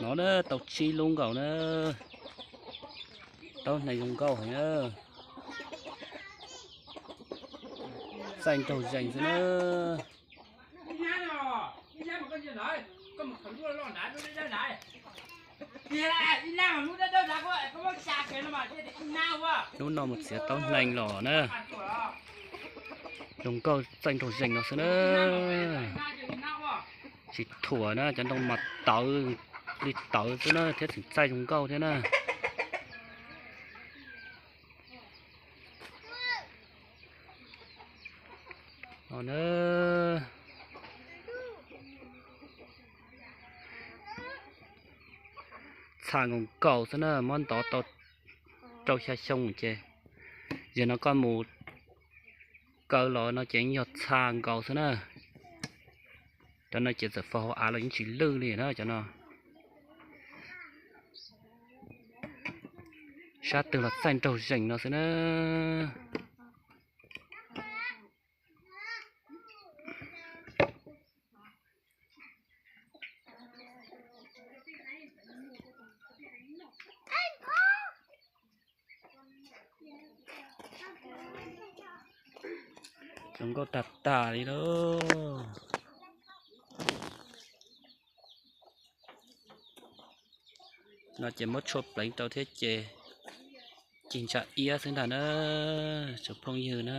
No na, tau tsib lub nkaus na. Taub hneev zoo nkauj heev na. Txaij nraug zeeg xwb na. Hnub no mus txiav taub hneev los na. Zoo nkauj txaij nraug zeeg no xwb na. Tsis thuam na, cov ntoo mas tawv li tawv xwb na, thiab tseem txaij zoo nkauj thiab na. Txha nkaus nkaus xwb na, muab ntov tau rau xya xyoo ces yog no koj mus kaw los no ces yog txha nkaus xwb na. Cov no ces txawm faus hauv av los yeej tsis lwj li na cov no. Sab twg los txaij nraug zeeg no xwb na. Zoo nkauj tag tag li lauj. No ces muab tshuaj pleev rau thiab ces cig ntsa iab xwb ntag na, tsoom phooj ywg na.